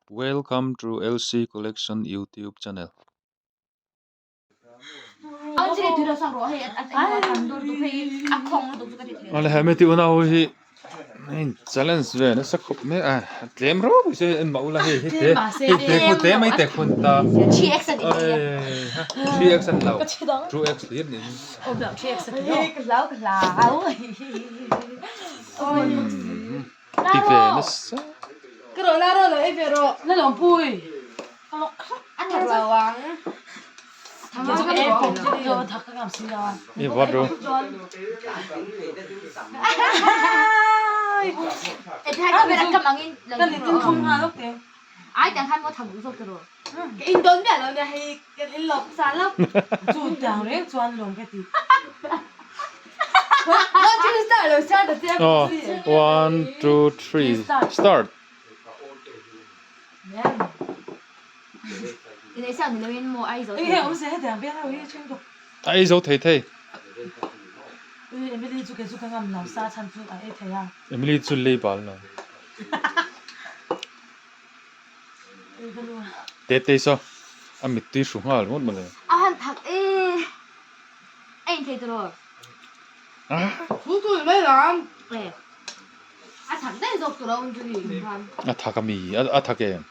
Welcome to LC Collection YouTube channel. Awle he meti unau hi in challenge ve nasa khawp mai a tlem ropui se en mah ula hei hi te hei te khu te mai te khun ta 3x an lo 2x hlir niin ti ve nasa. Ka rawh la rawh lo ei ve rawh. Na lawm pui. I vat ru. Aw one two three start. A ei zo thei thei. Emily chu lei bal lo. Tete saw a mittui hru nghal ringawt mawle. A thak a mi a thak em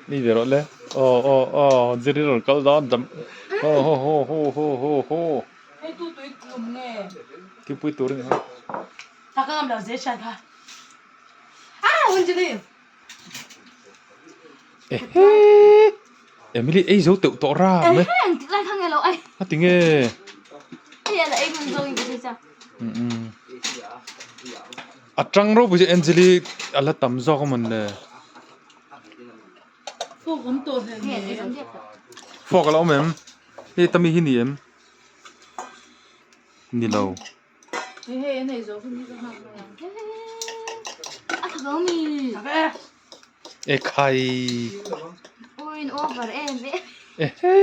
Ni ve rawh le aw aw aw ziri rawn kal dawn dam ho ho ho ho ho ho ho. Hei tu tui tlum nge? Thingpui tur a ni kha. Tha ka ngam lo zel hriat kha. Ah Anjali. Ehe Emily ei zo teuh tawh ram e. Ehe ang tik lai kha nge lo ai. A ti nge. Hei ala ei hman zawng in ka hria cha. A tang ropui chu Anjali ala tam zawk a mawn le. Fork awm tawh hle mai. Fork ala awm em? Hei tami hi ni em? Ni lo. E khai. Ehe.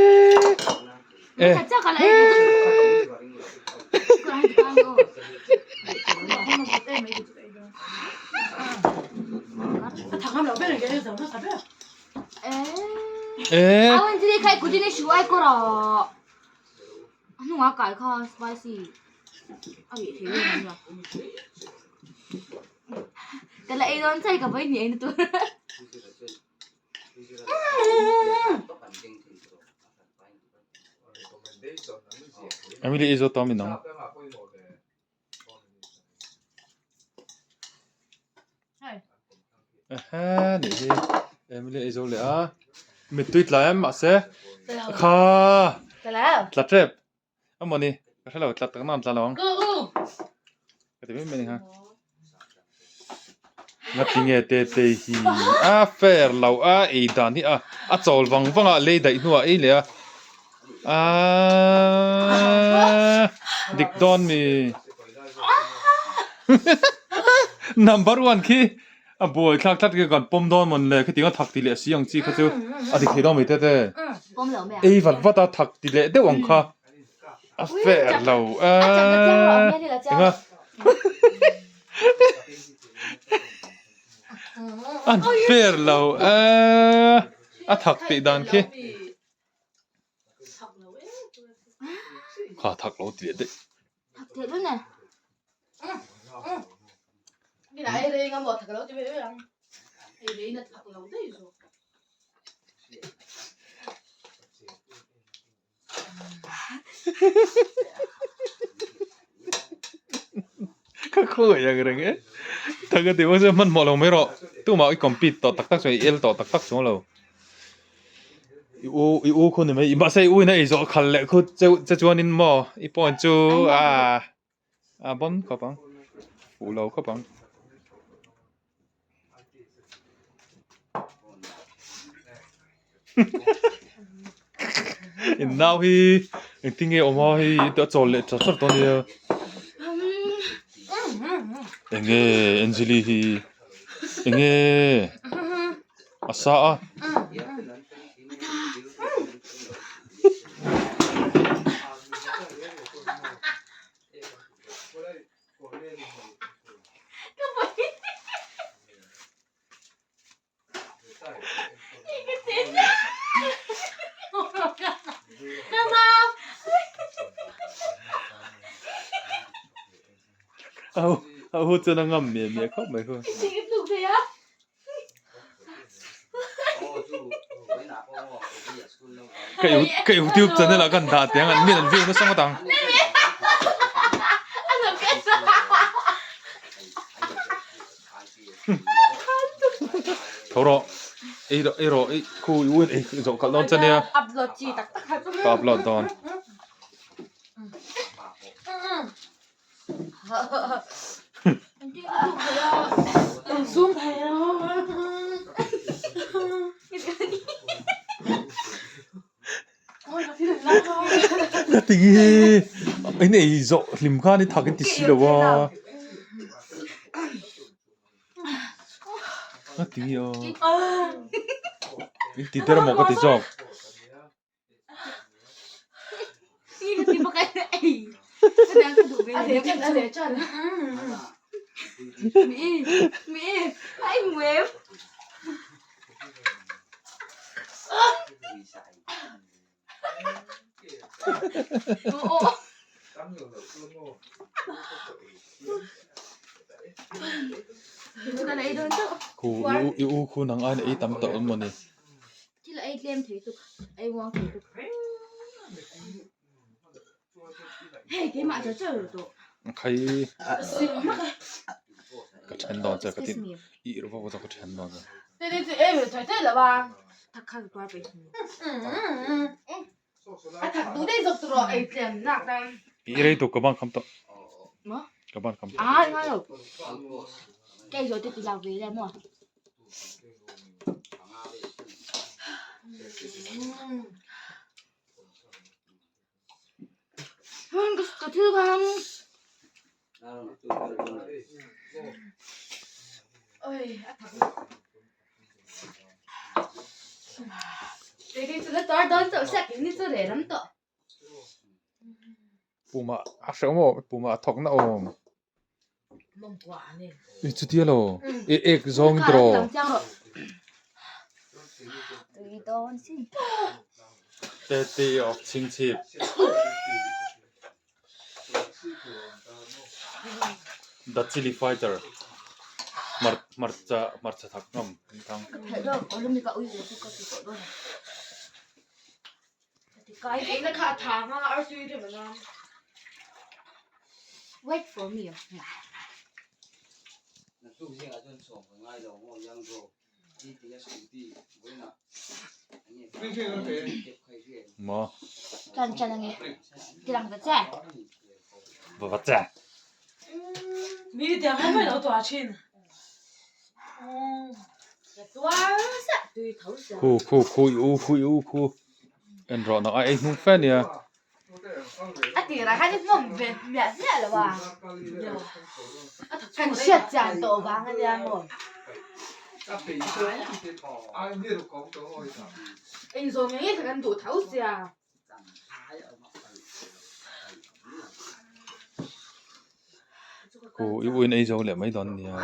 E. E. A hnungah kai kha spicy a rih thei em ania ka la ei dawn chai ka vawi hnih ei na tur Emily ei zo tawh a mi nang. Ehe nih hi Emily ei zo leh a mittui tlai em mahse kha tla tep amawni ka hrelo tla tak nan tla lo ang ka ti mai mai a ni kha ngatinge te te hi a fair lo a ei dan hi a a chawl vang vang a lei daih hnuah ei leh a Aaaa dik dawn mi number one khi a buai thlak tlat khi kan pawm dawn mawn le khitiang a thak ti leh si ang chi kha chu a dik thei dawn mai te te ei vat vat a thak ti leh deuh ang kha a fair lo aa enga an fair lo aa a thak tih dan khi. Kha thak lo ti leh daih. Thak thei dun e. Ka khawngaih ang reng e. Thak a ti pawh chuan hmanhmawh lo mai rawh. Tumah i compete tawh tak tak chuan i el tawh tak tak chuang lo. I u i u khu ni mai mahse i u in a ei zawh khal leh khu che che chuanin maw i point chu a a bon khawp ang fuh lo khawp ang. In nau hi engtin nge awm a hei a chawl leh chat chat dawn nia enge Anjali hi enge. A sa a. A hu chuan a ngam miah miah khawp mai khu. Ka YouTube channel ah kan dah teh ang an min an view nasa ngawt ang. Tho rawh ei rawh ei rawh ei khu i u in ei zawh khalh dawn che nia. Upload chi tak tak kha chu. Ka upload dawn. Zoom thei lo. Ka ti nge in ei zawh hlim khan i thak in ti si lo a ka ti nge aw in ti der amaw ka ti zawk. Khu i u khu nang aiin ei tam tawh emaw ni. Thil ei tlem thei tuk, ei uang thei tuk. Hei keimah char char ru tawh. Khai ka then dawn che ka ti i ru vak vak ka then dawn che. Te te te ei ve thai thai lo a. Thak kha ka tuar peih. A thak duh daih zawk tur aw ei tlem nak tan. I rei tuk ka ban kham tawh. Maw? Ka ban kham tawh. Ah ngai lo. Kei zawh te ti lak ve le maw? Ka thil khan Oi a thak. Te te chu la tar dawn chauh sia keini chu reh ram tawh. Puma a hreh awm puma a thawk na awm. I chutia lo e ek zawng draw. Tete of Chingchhip. The Chili Fighter. Mar hmarcha hmarcha thak ngam thang. Wait for me. Maw? Chan chan ange. Tilang ta che. Va va che. Mi tiang han mai lo tua thin. Khu khu khu i u khu i u khu. En rawh nak a ei hnung fe nia. A tirah khan i hmawm ve miah miah lo a. Kan hriat chian tawh vang a nia maw. Engzawng ngei ngei kha kan duh tho sia. Khu i u in ei zo leh mai dawn nia.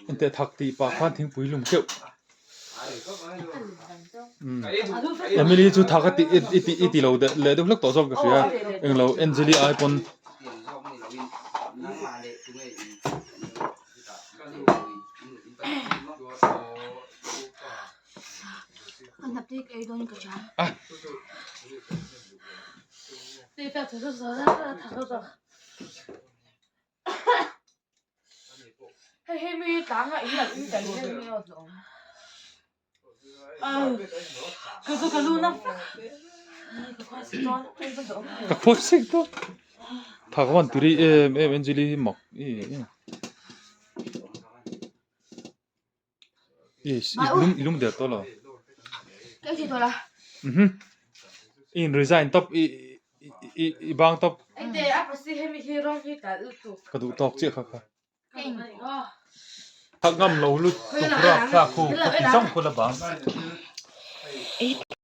Engteh thak tih pah khan thingpui lum keuh. Emily chu thak a tih i tih i ti lo deuh leh deuh hlek tawh zawk ka hria englo Angeli ai pawn. Hei hei mi tlang a in in kan hel mi aw tlawm. Ka chu ka lu na fak. Ka khua si dawn. Ka khua si dawn. Tha ka van tiri em em Angeli hi mak i. I lum i lum der tawh lo. Ka ei thei tawh la. Mhm. I in resign tawp i i i bang tawp. Ente a pasi hemi hi rawng hi kalh lutuk. Ka duh tawk chiah kha kha. Thak ngam lo lut tuk rap thlak khu ka ti zawng khu la bang.